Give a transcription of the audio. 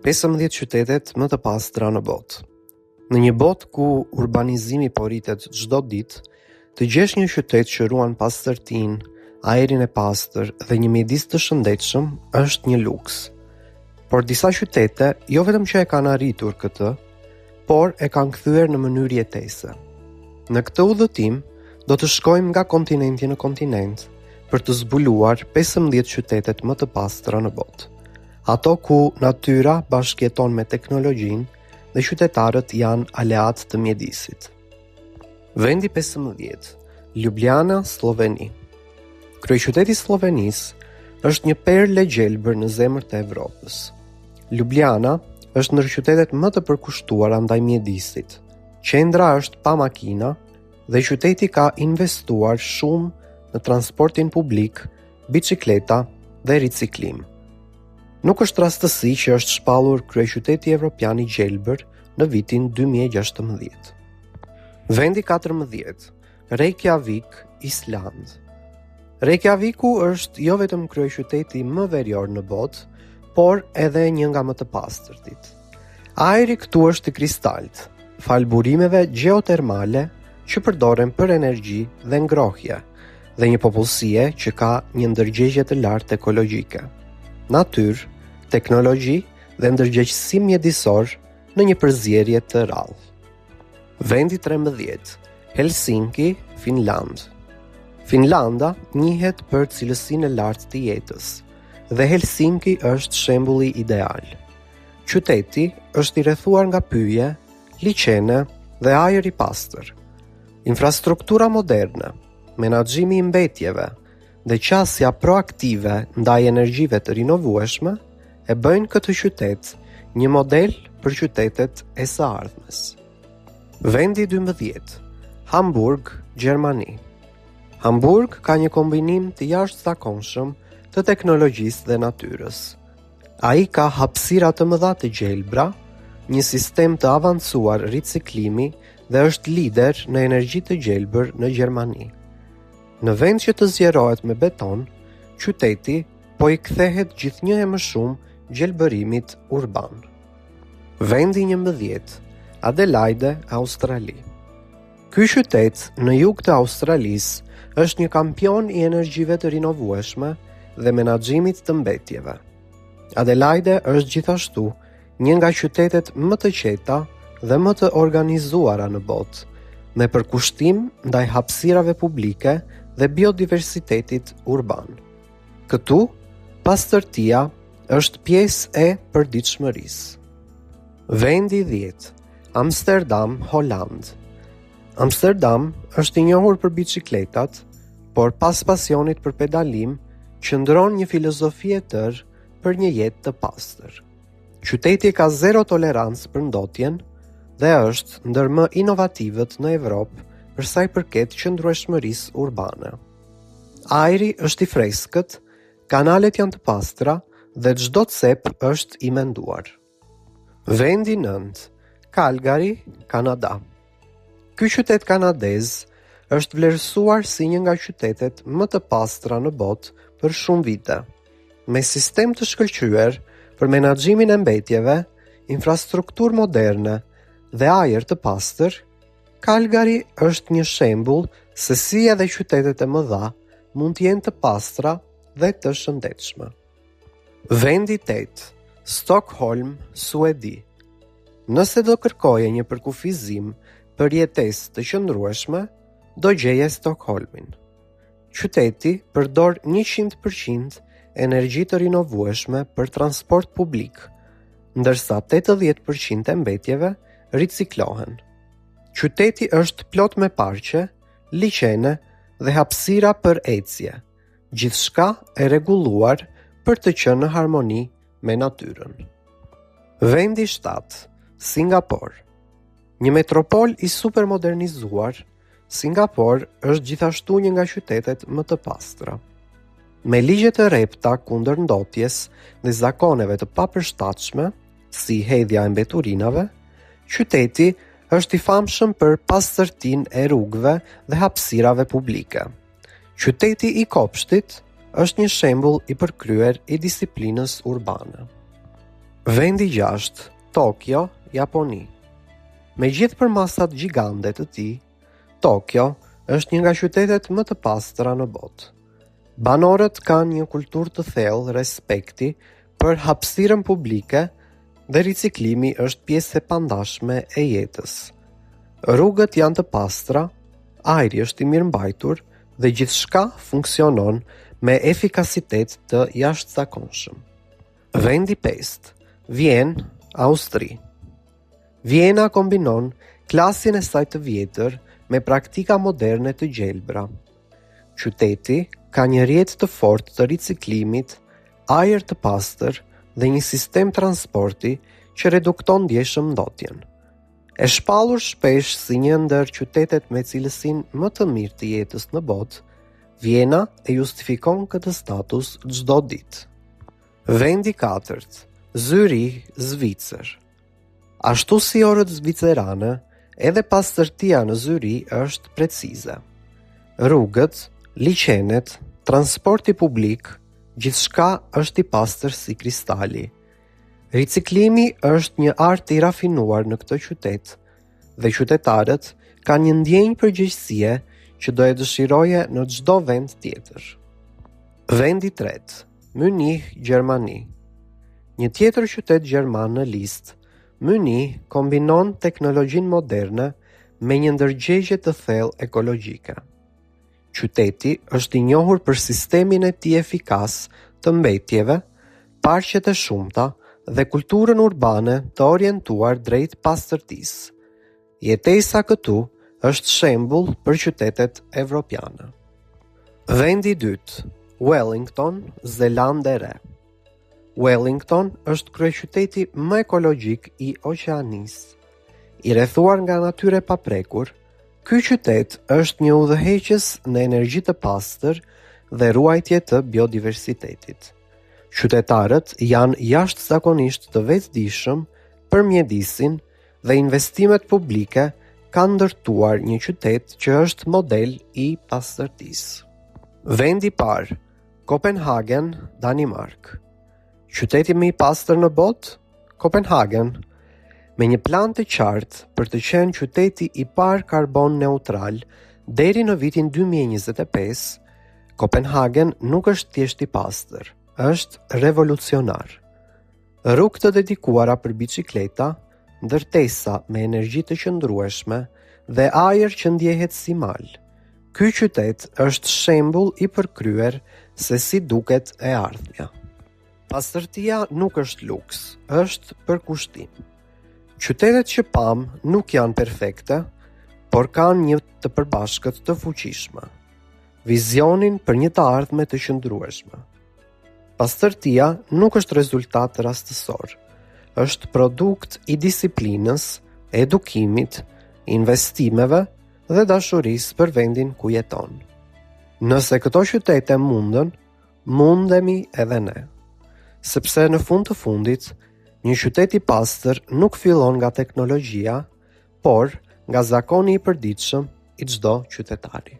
15 qytetet më të pastra në botë. Në një botë ku urbanizimi po rritet çdo ditë, të gjesh një qytet që ruan pastërtinë, ajrin e pastër dhe një mjedis të shëndetshëm është një luks. Por disa qytete jo vetëm që e kanë arritur këtë, por e kanë kthyer në mënyrë jetese. Në këtë udhëtim do të shkojmë nga kontinenti në kontinent për të zbuluar 15 qytetet më të pastra në botë. Ato ku natyra bashkëjeton me teknologjinë dhe qytetarët janë aleatë të mjedisit. Vendi 15, Ljubljana, Slloveni. Kryeqyteti i Sllovenisë është një perlë e gjelbër në zemër të Evropës. Ljubljana është ndër qytetet më të përkushtuara ndaj mjedisit. Qendra është pa makina dhe qyteti ka investuar shumë në transportin publik, biçikleta dhe riciklim. Nuk është rastësi që është shpallur kryeqyteti evropian i gjelbër në vitin 2016. Vendi 14, Reykjavik, Islandë. Reykjaviku është jo vetëm kryeqyteti më verior në botë, por edhe një nga më të pastërtit. Ajri këtu është i kristaltë, falë burimeve gjeotermale që përdoren për energji dhe ngrohje, dhe një popullsie që ka një ndërgjegje të lartë ekologjike. Natyrë, teknologji dhe ndërgjegjësim mjedisor në një përzierje të rrallë. Vendi 13, Helsinki, Finlandë. Finlanda njihet për cilësinë e lartë të jetës dhe Helsinki është shembulli ideal. Qyteti është i rrethuar nga pyje, liqene dhe ajër i pastër. Infrastruktura moderne, menaxhimi i mbetjeve dhe qasja proaktive ndaj energjive të rinovueshme e bëjnë këtë qytet një model për qytetet e së ardhmes. Vendi 12, Hamburg, Gjermani. Hamburg ka një kombinim të jashtëzakonshëm të teknologjisë dhe natyrës. Ai ka hapësira të mëdha të gjelbra, një sistem të avancuar riciklimi dhe është lider në energji të gjelbër në Gjermani. Në vend që të zgjerohet me beton, qyteti po i kthehet gjithnjë e më shumë gjelbërimit urban. Vendi 11, Adelaide, Australi. Ky qytet në jug të Australisë është një kampion i energjive të rinovueshme dhe menaxhimit të mbetjeve. Adelaide është gjithashtu një nga qytetet më të qeta dhe më të organizuara në botë, me përkushtim ndaj hapësirave publike dhe biodiversitetit urban. Këtu, pastërtia është pjesë e përditshmërisë. Vendi 10, Amsterdam, Holandë. Amsterdam është i njohur për biçikletat, por pas pasionit për pedalim, qëndron një filozofi e tërë për një jetë të pastër. Qyteti ka zero tolerancë për ndotjen dhe është ndër më inovativët në Evropë për sa i përket qëndrueshmërisë urbane. Ajri është i freskët, kanalet janë të pastra dhe çdo cep është i menduar. Vendi 9, Calgary, Kanada. Ky qytet kanadez është vlerësuar si një nga qytetet më të pastra në botë për shumë vite. Me sistem të shkëlqyer për menaxhimin e mbetjeve, infrastrukturë moderne dhe ajër të pastër, Calgary është një shembull se si edhe qytetet e mëdha mund të jenë të pastra dhe të shëndetshme. Vendi 8, Stockholm, Suedi. Nëse do kërkoje një përkufizim për jetesë të qëndrueshme, do gjeje Stockholmin. Qyteti përdor 100% energji të rinovueshme për transport publik, ndërsa 80% e mbetjeve riciklohen. Qyteti është plot me parqe, liqene dhe hapësira për ecje, gjithçka e rregulluar për të qenë në harmoni me natyrën. Vendi 7, Singapor. Një metropol i supermodernizuar, Singapor është gjithashtu një nga qytetet më të pastra. Me ligje të rrepta kundër ndotjes dhe zakoneve të papërshtatshme, si hedhja e mbeturinave, qyteti është i famshëm për pastërtinë e rrugëve dhe hapësirave publike. Qyteti i kopshtit është një shembull i përkryer i disiplinës urbane. Vendi 6, Tokio, Japoni. Me gjithë përmasat gjigande të tij, Tokio është një nga qytetet më të pastra në botë. Banorët kanë një kulturë të thellë respekti për hapësirën publike dhe riciklimi është pjesë e pandashme e jetës. Rrugët janë të pastra, ajri është i mirëmbajtur dhe gjithçka funksionon me efikasitet të jashtëzakonshëm. Vendi 5, Vjenë, Austri. Vjena kombinon klasin e saj të vjetër me praktika moderne të gjelbra. Qyteti ka një rrjet të fortë të riciklimit, ajër të pastër dhe një sistem transporti që redukton ndjeshëm ndotjen. E shpallur shpesh si një ndër qytetet me cilësinë më të mirë të jetës në botë, Vjena e justifikon këtë status çdo ditë. Vendi katërt, Zyrih, Zvicër. Ashtu si orët zvicerane, edhe pastërtia në Zyrih është precize. Rrugët, liqenet, transporti publik, gjithçka është i pastër si kristali. Riciklimi është një art i rafinuar në këtë qytet dhe qytetarët kanë një ndjenjë përgjegjësie që do e dëshiroje në çdo vend tjetër. Vendi i tretë, Mynih, Gjermani. Një tjetër qytet gjerman në listë, Mynih kombinon teknologjinë moderne me një ndërgjegje të thellë ekologjike. Qyteti është i njohur për sistemin e tij efikas të mbetjeve, parqet e shumta dhe kulturën urbane të orientuar drejt pastërtisë. Jetesa këtu është shembull për qytetet evropiane. Vendi i dytë, Wellington, Zelandë e Re. Wellington është kryeqyteti më ekologjik i Oqeanisë. I rrethuar nga natyra e paprekur, ky qytet është një udhëheqës në energji të pastër dhe ruajtje të biodiversitetit. Qytetarët janë jashtëzakonisht të vetëdijshëm për mjedisin dhe investimet publike kanë ndërtuar një qytet që është model i pastërtisë. Vendi i parë, Kopenhagen, Danimarkë. Qyteti më i pastër në botë? Kopenhagen. Me një plan të qartë për të qenë qyteti i parë karbon neutral deri në vitin 2025, Kopenhagen nuk është thjesht i pastër, është revolucionar. Rrugë të dedikuara për biçikleta, ndërtesa me energji të qëndrueshme dhe ajër që ndjehet si mal. Ky qytet është shembull i përkryer se si duket e ardhmja. Pastërtia nuk është luks, është përkushtim. Qytetet që pamë nuk janë perfekte, por kanë një të përbashkët të fuqishme. Vizionin për një të ardhme të qëndrueshme. Pastërtia nuk është rezultat rastësor. Është produkt i disiplinës, edukimit, investimeve dhe dashurisë për vendin ku jeton. Nëse këto qytete mundën, mundemi edhe ne. Sepse në fund të fundit, një qytet i pastër nuk fillon nga teknologjia, por nga zakoni i përditshëm i çdo qytetari.